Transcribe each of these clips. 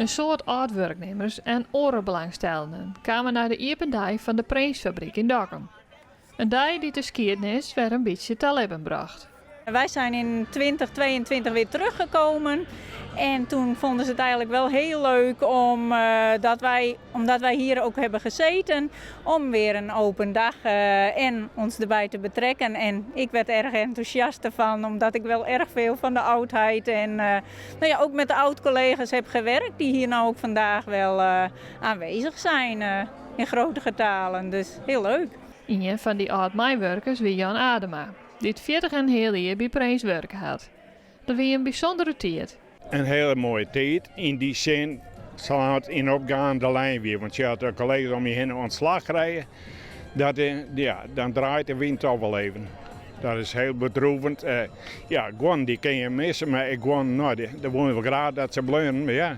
In soad âld-wurknimmers en oare belangstellenden kamen nei de iepen dei fan de Prinsfabryk yn Dokkum. In dei dy't de skiednis wer in bytsje ta libben brocht. Wij zijn in 2022 weer teruggekomen en toen vonden ze het eigenlijk wel heel leuk om, dat wij, omdat wij hier ook hebben gezeten, om weer een open dag en ons erbij te betrekken. En ik werd erg enthousiast ervan, omdat ik wel erg veel van de oudheid en nou ja, ook met de oud-collega's heb gewerkt, die hier nou ook vandaag wel aanwezig zijn in grote getalen. Dus heel leuk. Ien fan dy âld-meiwurkers wie Jan Adema, dy't 40,5 jier by Prins wurke hat. Dat wie in bysûndere tiid. In hiele moaie tiid, yn dy sin salang't it yn opgeande lijn wie. Want as de kollega's om je hinne ûntslach krije, dat, ja, dan draait de wyn toch wol even. Dat is hiel bedroevend. Ja, guon dy kinne je misse, mar ek guon, no, dy woene wol graach dat se bleaunen. Mar ja,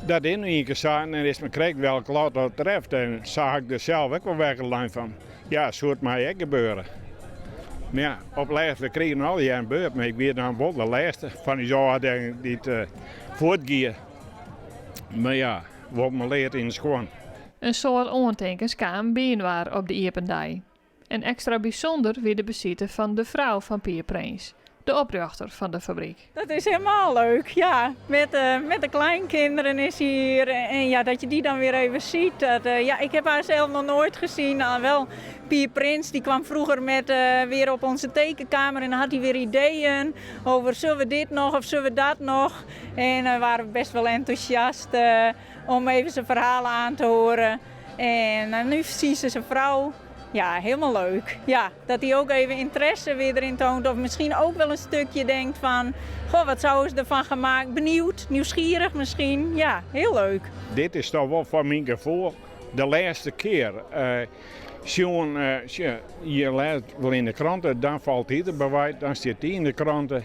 dat is no ien kear sa en dan is mar krekt welk lot dat treft. En sa ha ik der sels ek wol wekker lein fan, ja, soe it my ek gebeure. Mar ja, op lêst, we krigen allegear in beurt, mar ik wie dan wol de lêste fan ús ôfdieling dy't fuortgie. Mar ja, wol mei lead yn de skuon. In soad oantinkens kamen byinoar op de iepen dei. En ekstra bysûnder wie de besite fan de frou fan Pier Prins, de oprjochter fan de fabryk. Dat is helemaal leuk, ja. Met de kleinkinderen is hier en ja, dat je die dan weer even ziet. Dat, ja, ik heb haar zelf nog nooit gezien. Nou, wel Pier Prins, die kwam vroeger met, weer op onze tekenkamer en dan had hij weer ideeën over zullen we dit nog of zullen we dat nog. En we waren best wel enthousiast om even zijn verhalen aan te horen. En nu zien ze zijn vrouw. Ja, helemaal leuk. Ja, dat hij ook even interesse weer erin toont. Of misschien ook wel een stukje denkt van... Goh, wat zouden ze ervan gemaakt? Benieuwd, nieuwsgierig misschien. Ja, heel leuk. Dit is toch wol foar myn gefoel de lêste kear. Sjoen, je lêst wol yn de krante, dan falt hy der by wei, dan stiet dy yn de krante.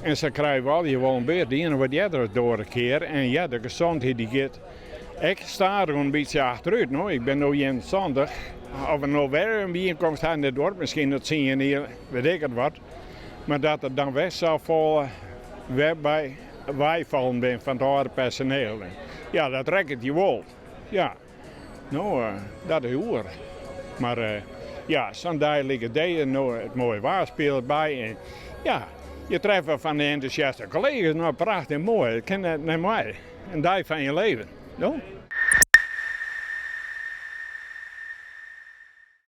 En sa krije we allegear wol in beurt. De iene wat earder as de oare kear. En ja, de gezondheid dy giet ek stadichoan in bytsje achterút. No, ik bin no 71. Of we no wer in byienkomst ha yn dit doarp, miskien oer 10 jier, wit ik it wat. Mar dat der dan wer safolle wer by weifallen binne fan it âlde personeel. Ja, dat rekket je wol. Ja, no, dat is oer. Mar ja, sa'n dei liket dizze, no, it moaie waar spilet by. En ja, je treffe fan de entûsjaste kollega's, no, prachtich moai. It kin net moai. In dei fan je leven, no.